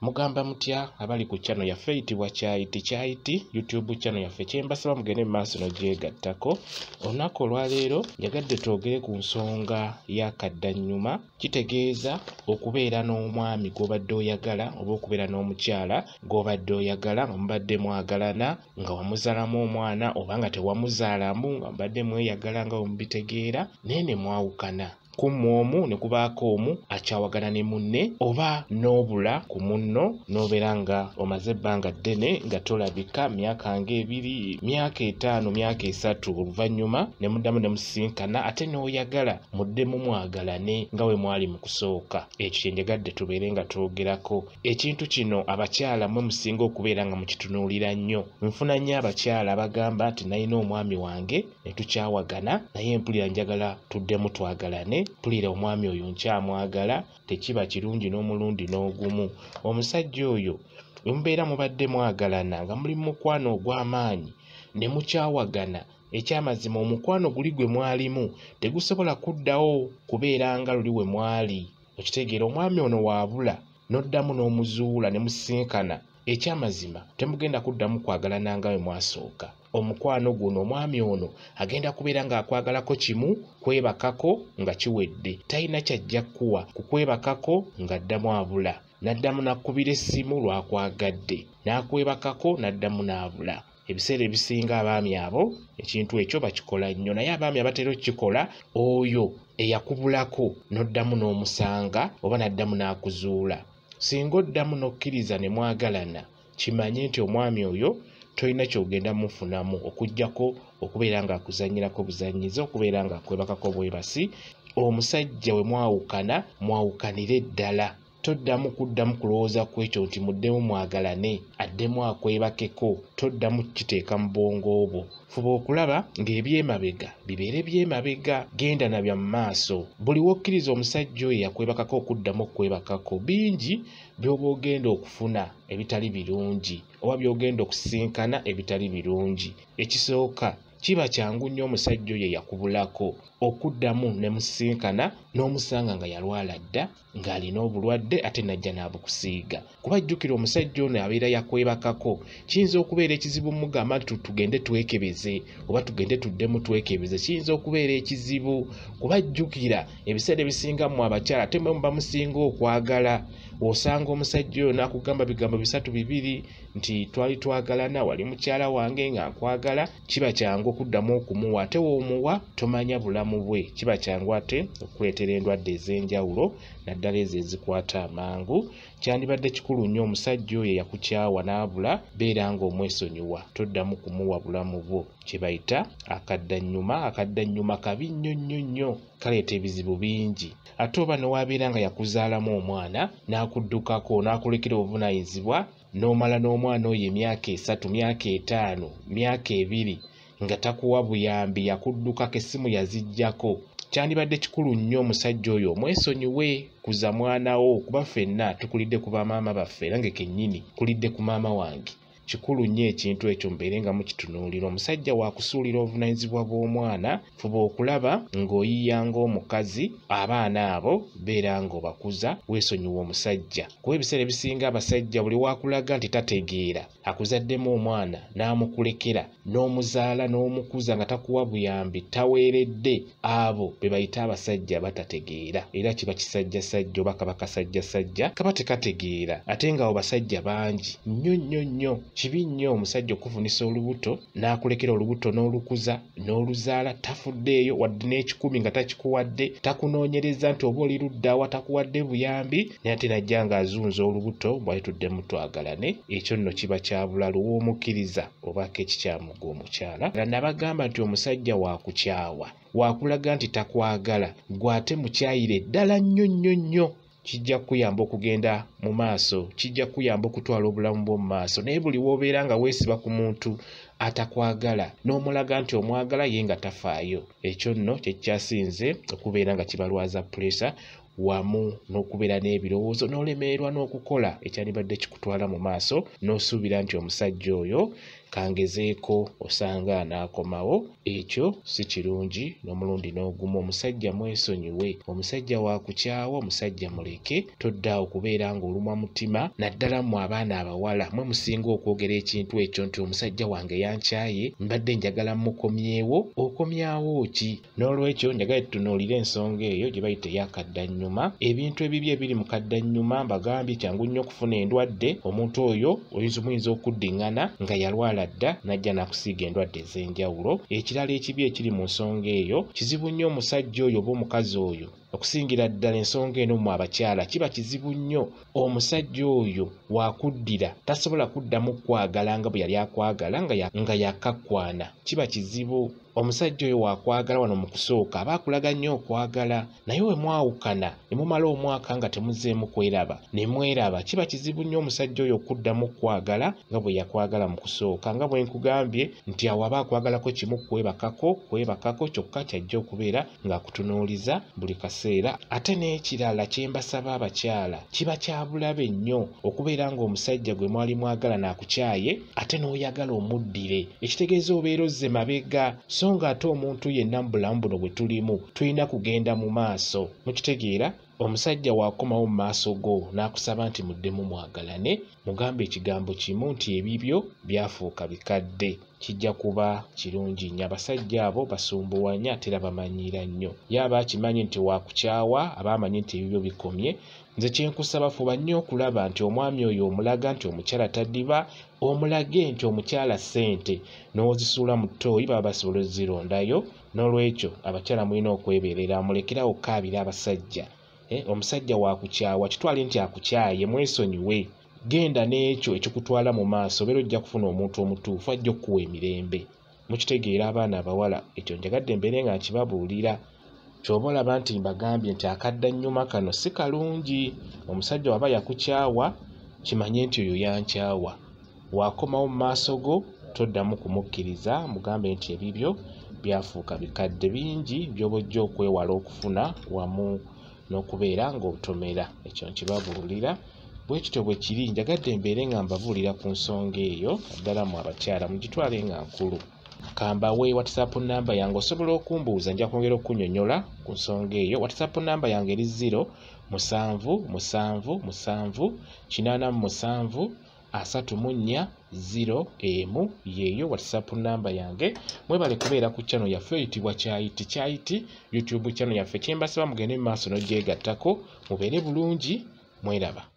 Mugamba mutya abali ku channel yaffe eyitibwa Kyayiti Kyayiti YouTube channel yaffe, kyembasaba mugende mu maaso n'ogyegattako. Olunaku olwaleero njagadde twogere ku nsonga y'akaddannyuma. Kitegeeza okubeera n'omwami gw'obadde oyagala oba okubeera n'omukyala gw'obadde oyagala, nga mubadde mwagalana, nga wamuzaalamu omwana oba nga tewamuzaalamu, nga mubadde mweyagala nga bwe mubitegeera, naye ne mwawukana. Ku mmwe omu ne kubaako omu akyawagana ne munne oba n'obula ku munno, n'obeera nga omaze ebbanga ddene nga tolabika, myaka ng'ebiri, myaka 5, myaka 3, oluvannyuma ne muddamu ne musisinkana, ate n'oyagala muddemu mwagalane nga bwe mwali mu kusooka. Ekyo kye njagadde tubeere nga twogerako. Ekintu kino abakyala mmwe musinga okubeera nga mukitunuulira nnyo. Nfuna nnyo abakyala abagamba nti nalina omwami wange ne tukyawagana, naye mpulira njagala tuddemu twagalane, mpulira omwami oyo nkyamwagala. Tekiba kirungi n'omulundi n'ogumu. Omusajja oyo bwe mubeera mubadde mwagalana nga muli mu mukwano ogw'amaanyi ne mukyawagana, ekyamazima omukwano guli gwe mwalimu tegusobola kuddawo kubeera nga luli we mwali. Okitegeera, omwami ono waabula n'oddamu n'omuzuula ne musisinkana, ekyamazima temugenda kuddamu kwagalana nga bwe mwasooka. Omukwano guno omwami ono agenda kubeera ng'akwagalako kimu, kwebakako nga kiwedde, talina kyajja kkuwa kukwebakako ng'addamu abula, n'addamu n'akkubira essimu lwakwagadde, n'akwebakako n'addamu n'abula. Ebiseera ebisinga abaami abo ekintu ekyo bakikola nnyo, naye abaami abatera okukikola, oyo eyakubulako n'oddamu n'omusanga oba n'addamu n'akuzuula. Singa oddamu n'okkiriza ne mwagalana, kimanye nti omwami oyo tolina ky'ogenda mufunamu okuggyako okubeera ng'akuzannyirako buzannyizi, okubeera ng'akwebakako bwebasi. Omusajja we mwawukana, mwawukanire ddala. Toddamu kuddamu kulowooza ku ekyo nti muddemu mwagalane, addemu akwebakeko, toddamu kukiteeka mu bwongo bwo. Fuba okulaba ng'ebyemabega bibeere byemabega, genda na bya mu maaso. Buli w'okkiriza omusajja oyo yakwebakako okuddamu okwebakako, bingi by'oba ogenda okufuna ebitali birungi oba by'ogenda okusisinkana ebitali birungi. Ekisooka, kiba kyangu nnyo omusajja oyo eyakubulako okuddamu ne musisinkana n'omusanga nga yalwala dda, ng'alina obulwadde ate n'ajja n'abukusiiga. Kuba jjukira omusajja ono abeera yakwebakako, kiyinza okubeera ekizibu mugamba nti tugende twekebeze oba tugende tuddemu twekebeze, kiyinza okubeera ekizibu. Kuba jjukira ebiseera ebisinga mmwe abakyala ate mmwe muba musinga okwagala. Osanga omusajja oyo n'akugamba bigambo 3 2 nti twali twagalana, wali mukyala wange nga nkwagala. Kiba kyangu okuddamu okumuwa, ate w'omuwa tomanya bulamu bwe. Kiba kyangu ate okuleetera endwadde ez'enjawulo naddala ezo ezikwata amangu. Kyandibadde kikulu nnyo omusajja oyo eyakukyawa n'abula, beera ng'omwesonyiwa, toddamu kumuwa bulamu bwo. Kye bayita akaddannyuma. Akaddannyuma kabi nnyo nnyo nnyo, kaleeta ebizibu bingi. Ate oba ne wabeera nga yakuzaalamu omwana n'akuddukako n'akulekera obuvunaanyizibwa, n'omala n'omwana oyo emyaka 3, myaka 5, myaka 2 nga takuwa buyambi, yakuddukako, essimu yaziggyako. Kyandibadde kikulu nnyo omusajja oyo omwesonyiwe, kuza mwana wo, kuba ffenna tukulidde ku bamaama baffe, nange kennyini kulidde ku maama wange. Kikulu nnyo ekintu ekyo mubeere nga mukitunuulira. Omusajja waakusuulira obuvunaanyizibwa bw'omwana, fuba okulaba ng'oyiiya ng'omukazi, abaana abo beera ng'obakuza, weesonyiwe omusajja. Kuba ebiseera ebisinga abasajja buli waakulaga nti tategeera, akuzaddemu omwana n'amukulekera, n'omuzaala n'omukuza nga takuwa buyambi, taweeredde, abo be bayita abasajja batategeera. Era kiba kisajjasajja oba kaba kasajjasajja, kaba tekategeera. Ate ng'abo basajja bangi nnyo nnyo nnyo. Kibi nnyo omusajja okufunisa olubuto n'akulekera olubuto n'olukuza n'oluzaala, tafuddeeyo wadde n'ekikumi nga takikuwadde, takunoonyereza nti oba oli ludda wa, takuwadde buyambi, naye ate n'ajja ng'azunza olubuto bw'ali tuddemu twagalane. Ekyo nno kiba kya bulalu w'omukkiriza obaako ekikyamu gw'omukyala. Nabagamba nti omusajja waakukyawa, waakulaga nti takwagala, ggwe ate mukyayire ddala nnyo nnyo nnyo. Kijja kukuyamba okugenda mu maaso, kijja kukuyamba okutwala obulamu bwo mu maaso. Naye buli w'obeera nga weesiba ku muntu atakwagala n'omulaga nti omwagala ye nga tafaayo, ekyo nno kye kyasinze okubeera nga kibalwaza puleesa. wamu n'okubeera n'ebirowoozo n'olemererwa n'okukola ekyandibadde kikutwala mu maaso, n'osuubira nti omusajja oyo kangezeeko osanga anaakomawo. Ekyo si kirungi n'omulundi n'ogumu. Omusajja mwesonyiwe, omusajja waakukyawa, omusajja muleke, toddaawo kubeera ng'olumwa mutima, naddala mmwe abaana abawala mwe musinga okwogera ekintu ekyo nti omusajja wange yankyaye, mbadde njagala mmukomyewo. Okomyawo ki? N'olwekyo njagala tutunuulire ensonga eyo gye bayita ey'akaddannyuma. Ebintu ebibi ebiri mu kaddannyuma mbagambye kyangu nnyo okufuna endwadde. Omuntu oyo muyinza okuddiŋŋana nga yalwala dda n'ajja n'akusiiga endwadde ez'enjawulo. Ekirala ekibi ekiri mu nsonga eyo, kizibu nnyo omusajja oyo oba omukazi oyo, okusingira ddala ensonga eno mmwe abakyala, kiba kizibu nnyo omusajja oyo wakuddira tasobola kuddamu kwagala nga bwe yali akwagala nga yakakkwana. Kiba kizibu omusajja oyo wakwagala wano mu kusooka aba akulaga nnyo okwagala, naye we mwawukana ne mumala omwaka nga temuzzeemu kweraba ne mweraba, kiba kizibu nnyo omusajja oyo okuddamu kwagala nga bwe yakwagala mu kusooka. Nga bwe nkugambye nti awo aba akwagalako kimu kwebakako kyokka kyajja okubeera ng'akutunuuliza buli kaseera. Ate n'ekirala kye mbasaba abakyala, kiba kya bulabe nnyo okubeera ng'omusajja gwe mwali mwagala n'akukyaye ate n'oyagala omuddire, ekitegeeza obeera ozze mabega. So ng'ate omuntu yenna mu bulamu buno bwe tulimu tulina kugenda mu maaso. Mukitegeera? Omusajja waakomawo mu maaso go n'akusaba nti muddemu mwagalane, mugambe ekigambo kimu nti ebibyo byafuuka bikadde. Kijja kuba kirungi nnyo. Abasajja abo basumbuwa nnyo ate era bamanyiira nnyo. Ye aba akimanyi nti waakukyawa, aba amanyi nti ebibyo bikomye. Nze kye nkusaba, fuba nnyo okulaba nti omwami oyo omulaga nti omukyala taddiba, omulage nti omukyala ssente n'ozisuula mu ttooyi baba basobola ozirondayo. N'olwekyo abakyala mulina okwebeerera, mulekerawo okukaabira abasajja. Omusajja waakukyawa kitwale nti akukyaye, mwesonyiwe. Genda n'ekyo ekikutwala mu maaso, obeera ojja kufuna omuntu omutuufu ajja okukuwa emirembe. Mukitegeera abaana abawala? Ekyo njagadde mbeere nga nkibabuulira. Ky'oba olaba nti mbagambye nti akaddannyuma kano si kalungi. Omusajja waba yakukyawa, kimanye nti oyo yankyawa. Waakomawo mu maaso go toddamu kumukkiriza, mugambe nti ebibyo byafuuka bikadde. Bingi by'oba ojja okwewala okufuna wamu n'okubeera ng'otomera. Ekyo nkibabuulira. Bwe kityo bwe kiri. Njagadde mbeere nga mbabuulira ku nsonga eyo, naddala mmwe abakyala mugitwale nga nkulu. Kambawe WhatsApp namba yange, osobola okumbuuza, nja kwongera okunnyonnyola ku nsonga eyo. WhatsApp namba yange eri 0 7 7 7 87 34 0 1. Yeeyo WhatsApp namba yange. Mwebale kubeera ku channel yaffe eyitibwa Kyayiti Kyayiti YouTube channel yaffe. Kye mbasaba mugende mu maaso n'ogyegattako, mubeere bulungi, mweraba.